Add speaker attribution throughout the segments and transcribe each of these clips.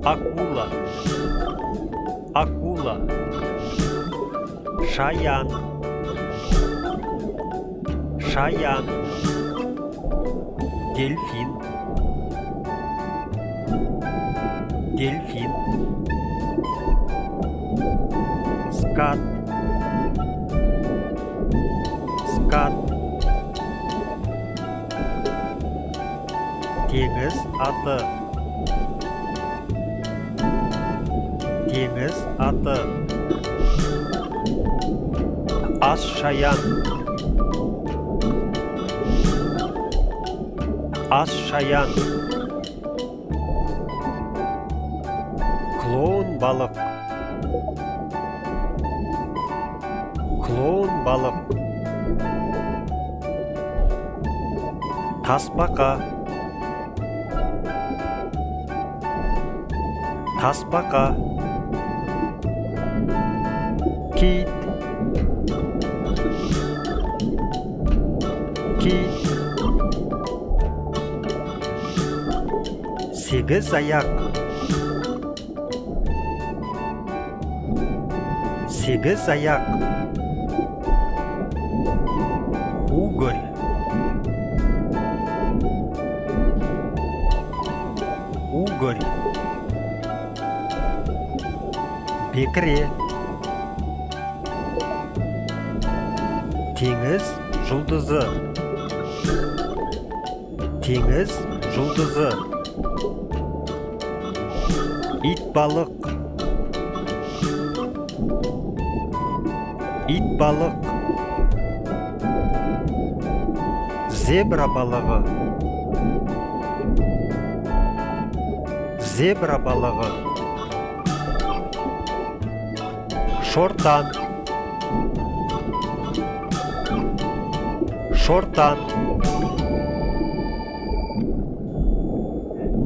Speaker 1: Акула, акула. Шаян, шаян. Дельфин, дельфин. Скат, скат. Теңіз аты, теңіз аты. Ас шаян, ас шаян. Клоун балық, клоун балық. Тасбақа, тасбақа. Кит, кит. Сегіз аяқ, сегіз аяқ. Уголь, уголь. Бекіре. Теңіз жұлдызы, теңіз жұлдызы. Итбалық, итбалық. Зебра балығы, зебра балығы. Шортан, шортан.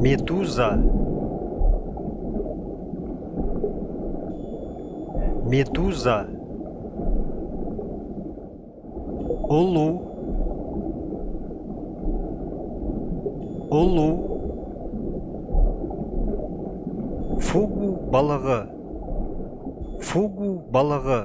Speaker 1: Медуза, медуза. Ұлу, ұлу. Фугу балығы, фугу балығы.